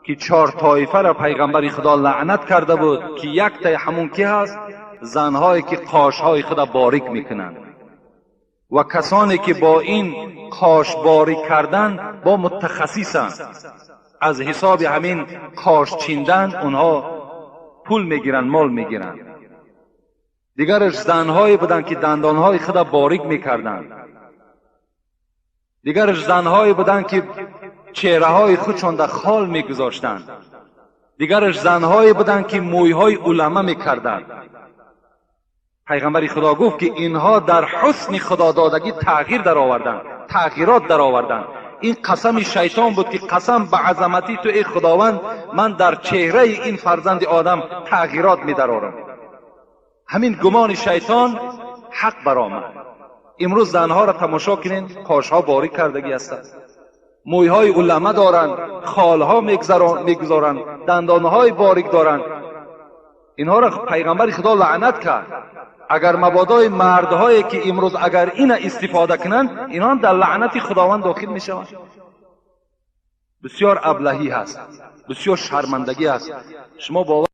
Ки чор тоифа ра пайғамбари Худо лаънат карда буд, ки яктаи ҳамун ки ҳаст? Занҳое ки қошҳои худа борик мекунанд ва касоне ки бо ин қош борик кардан бо мутахассисанд, аз ҳисоби ҳамин қош чиндан онҳо пул мегиранд, мол мегиранд. Дигараш занҳое буданд, ки дандонҳои худа борик мекарданд. Дигараш занҳое буданд, ки чеҳраҳои худшон дар хол мегузоштанд. Дигараш занҳое буданд, ки мӯйҳои улама мекарданд. Пайғамбари Худо гуфт, ки инҳо дар ҳусни худододагӣ тағйир дароварданд, тағйирот дароварданд. Ин қасами шайтон буд, ки қасам ба азамати ту, эй Худованд, ман дар чеҳраи ин фарзанди одам тағйирот медарорам. Ҳамин гумони шайтон ҳақ баромад. Имрӯз занҳоро тамошо кунед: қошҳо борик кардагӣ ҳастанд, мӯйҳои улама доранд, холҳо мегузоранд, дандонҳои борик доранд. Инҳоро пайғамбари Худо лаънат кард. Агар мабодои мардҳое ки имрӯз агар ина истифода кунанд, инҳо ҳам дар лаънати Худованд дохил мешаванд. Бисёр аблаҳӣ ҳаст, бисёр шармандагӣ ҳаст. Шумо бовар